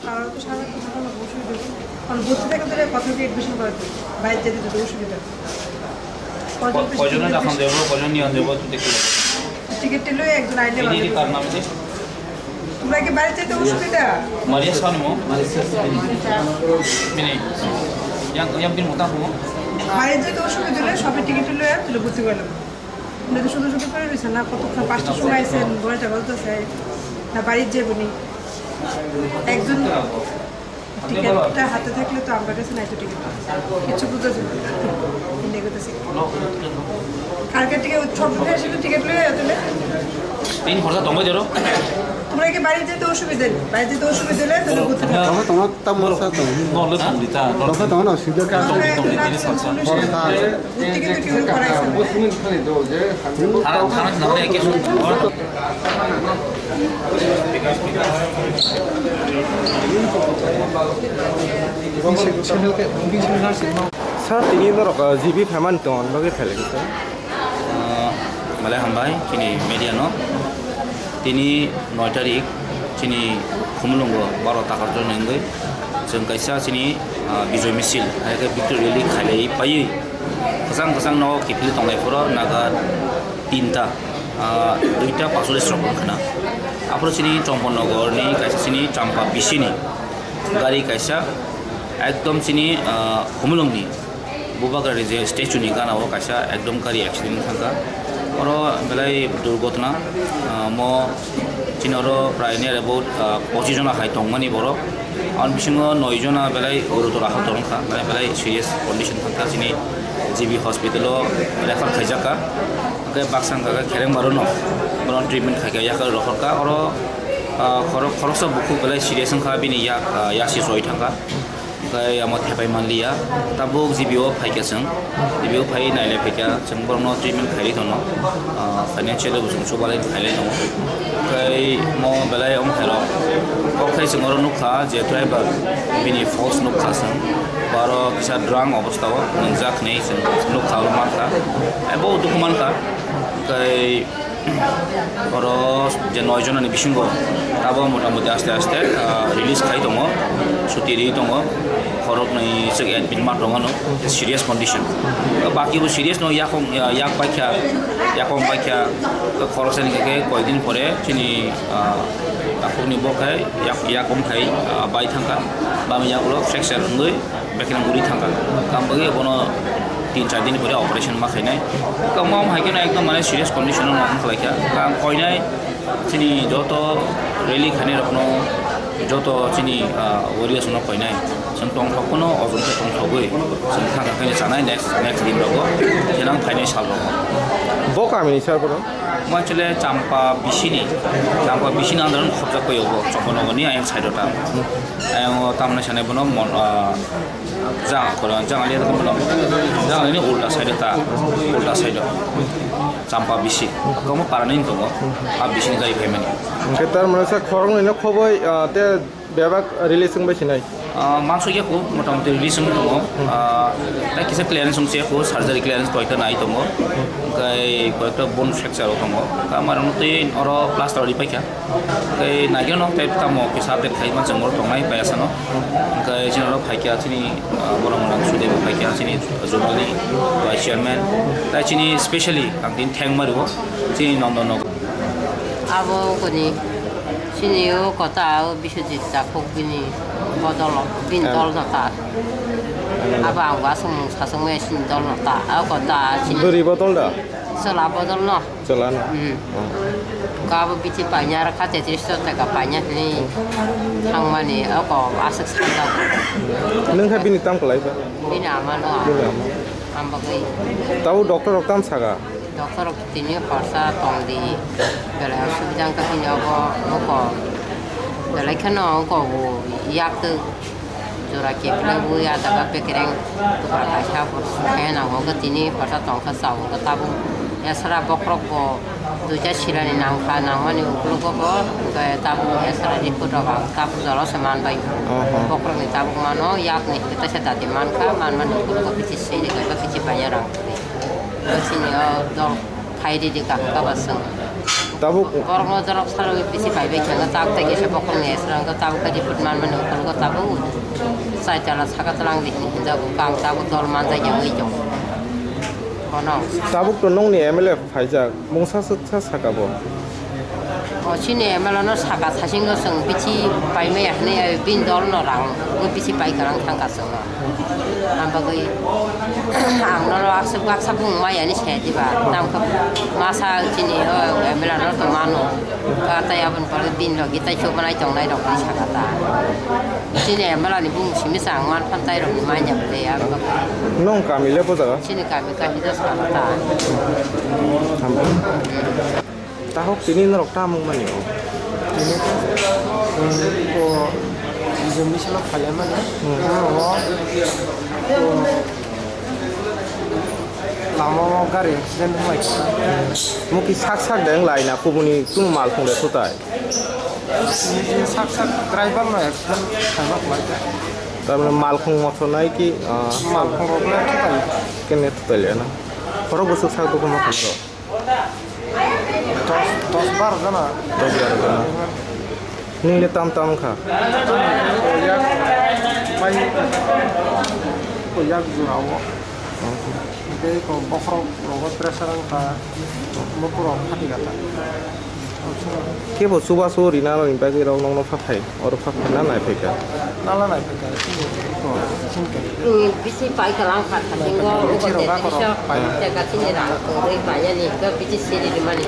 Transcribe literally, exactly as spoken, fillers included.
কারণ তো সারা কথা বলবো, অসুবিধা নেই। কারণ ভর্তি থেকে ধরে কথা দিয়ে অ্যাডমিশন করে দিই, বাইরে যেতে যদি অসুবিধা হয়। কজন ক-, কজনের দেখান দেবো, কজন নিয়ে দেবো, একটু দেখে নেবো। টিকিট টিলো একজন আইলে এই যে ভালো। কার নাম যে? তোমরা কি বাইরে যেতে অসুবিধা? Maria Sanmo. Bini. Yang, yang bin mutang mo. বাইরে যেতে অসুবিধা হলে সবাই টিকিট টিলো এক তুলে ভর্তি করে নেবো। আমরা তো শুধু শুধু পড়ে রয়েছে না, কতক্ষণ পাঁচটার সময় আইছেন, নয়টা বাজতেছে, না বাড়ির যাবো নি। একজন টিকিটটা হাতে থাকলে তো আমার কাছে নাই তো টিকিট। কিছু বুঝা যাবে না। এটাই কথা ছিল। কালকে টিকিট সব দিনে আসলে টিকিট লয়ে আসলে তিন ঘন্টা দমে ধরো। তোমরা কি বাড়ি যেতে অসুবিধা নেই? বাড়ি যেতে অসুবিধা হলে তাহলে ঘুরতে থাকো। Tama tama tamo sa tamo. No le tong di ta. Tama tama na sida ka. Tong di tong di tini sa sa. Bor ta. ঘুরতে কিন্তু কেউ করাইছে না। Thana thana na le ke. Sa tini norok, ah, G B phaimani tong, bagwi phailai khe. Ah, belai hambai chini media no. Tini noi tarik chini Khumulwngo baro takar jone wngwi chwng kaisa chini, ah, Bijoy Misil, hai khe Victory Rally khailai paiwi kwchang kwchang no kiphilwi tonglai phoro naga tinta, ah, duita pasolis rok wngkhana. Aphuru chini Chomponogor ni kaisa chini Champa bisini gari kaisa ekdom chini, ah, Khumulwng ni Bubagra ni je statue ni gana o kaisa ekdom gari accident thangkha. Oro belai durgotna, ah, mo chini oro prai near about, ah, pochis jona hai tongmani borok. Aboni bisingo noi jona belai gurutor ahok tongkha, belai, belai serious condition thangkha chini G B hospital o refer khaijakha. Hwnkhe baksa wngkha khe khereng baruno bono treatment khaikha yakarwi rohorkha. Oro, ah, khorok-, khoroksa bukhuk belai serious wngkha, bini yak, ah, yasi choi thangkha. Hwnkhe amo thepai manliya. Tabuk G B o phaikha chwng. G B o phai nailai phaikha. Chwng borokno treatment khairwi tono, ah, financially bo chwng chubalai khailai tongo. Tei mo belai wng khairok. Kok khai chwng oro nukha je driver bini false nukha chwng. Bo aro kisa drunk obostao nwngjak hinwi chwng nukha oro mankha. Abo dukhu mankha. Tei Oro je noi jonani bisingo abo motamoti aste aste, ah, release khai tongo, chuti ri tongo, khoroknwi swk admit ma tongo no, serious condition. Baki bo serious no yakong, yak baikha, yakong baikha, khoroksa ni khe koi din pore chini, ah, takhukni bo khai yak, yakong khai, ah, bai thangkha, bami yagulo fracture wngwi. Bekhe guri thangkha. Tamo bagwi bono tin char din pore operation ma khainai. Tamo hai kheno ekdom mane serious condition o wngkha laikha. Ang koinai chini joto rally khainai rokno, joto chini, ah, warriors no koinai. Chwng tongthok phano, o jong khe tongthogwi chwng thangkha khe chanai next, next din rogo, thinang phainai sal rogo. Bo kamini sir bono? Mo actually Champa bisini, Champa bisini under khobjak pai obo, Chomponogor ni ayang side o ta. Ayang o tamni sanai bono mon, ah, Jang, kono, jang ali to kono, jang ali ni ulta side ta, ulta side. Champa bisi, komo para ni tongo, a bisi ni gari phaimani. Hwnkhe tar mane sa khoroknwi no khoboi, ah, te bebak release wngbai sinai. Ah, mangso ya ko, motamoti release wng tongo. Ah, ta kisa clearance wng se ko, surgery clearance koita nai tongo. Hwnkhe koita bone fracture o tongo. Ka marang twi oro plaster ri paikha. Tei naikhe no tei tamo kisa update khai ma chwng oro tongnai payasano. Tei chini oro phaikha chini, ah, borok rok sude bo phaikha chini zonal ni vice chairman. Tei chini specially ang tini thang mario chini Nondon Nogor. Abo koni chini o kota o Biswajit Takhuk bini bodol bini dol no ta. Abo ang bo aswk mung saswk maya chini dol no ta. Abo kota chini. Bwrwi bodol da? Chwla bodol no. Chwla no? Hmm. Oh. Kabo bithi paina rakha tetris taka paina hini thangmani oko aswk sanjak. Nwng kha bini tam kwlai ba? Bini ama no. Bini ama. Ambagwi. Tabo doctor rok tam saka? Doctor rok tini horsa tongdi. Belai asubida wngkha hini obo oko. Belai kheno oko bo yak. Jora kepilai bo ya daga pekereng tukra kaisa bo sukhe nango khe tini kota tongkha chao khe tabuk esra bokhorok bo duita silani nangkha nangmani ukologo bo hwnkhe tabuk esra report rok ang tabuk jora se manbai Oho. Bokhorokni tabuk mano yakni hwnkhe teisa dati mankha manmani ukologo bithi siri kaiba bithi paiya rang. Sini o dol. Khai ridi kaham kaba swng. Tabuk. Borokno jorok salo bisi pai bai khe chak tei kisa bokhorokni esra wngkha tabuk khai report manmani ukologo tabuk chai tala saka tlang di hinwi hinjago kang tabuk dol manjak ya wngwi tongo. Bono. Tabuk to nongni M L A phaijak mungsa swksa saka bo. O chini M L A no saka sasingo chwng bisi pai maya hinwi bini dol no rang bisi pai kwrang thangkha chwng. Ang bagwi ang norok baksa baksa bung maya ni se diba. Tam khe masa chini o M L A no to mano. Ka tai aboni pore din logi tai chuk banai tongnai rok ni saka ta. Chini M L A ni bung simi sa ang man phan tai rok ni manya bole ang bagwi. Nong kami le bo jaga? Chini kami ka hida sala ta. Hambai. Tahok tini norok tamung mani o. Tini ko bijom bisalo phaile mani. Hmm. Oro o lama o gari accident wngmai. Muki sak sak deng laina kubuni tum mal phung de sutai. Tini sak sak driver no accident khaima kwlai kha. Tamni mal phung mothor nai ki, ah, mal phung rok le thutai. Kene thutai le na. Borok bwswk sak dukhu ma khamro. Dos, dos baro jona. Dos baro jona. Nini le tam tam kha? Koyak pai, koyak jora o. Tei ko bokhorok rogo pressure wng kha, bokhorok phati kha ta. Kebo chubachu rina rokni bagwi rok nokno phaphai, oro phaphai na naiphai kha? Nala naiphai kha, chini ko, chini ko. Bisi pai kalang kha, kha, chingo, ugo te tisa, teka chini rang, ko, rwi pai yani, ko, bisi siri rimani.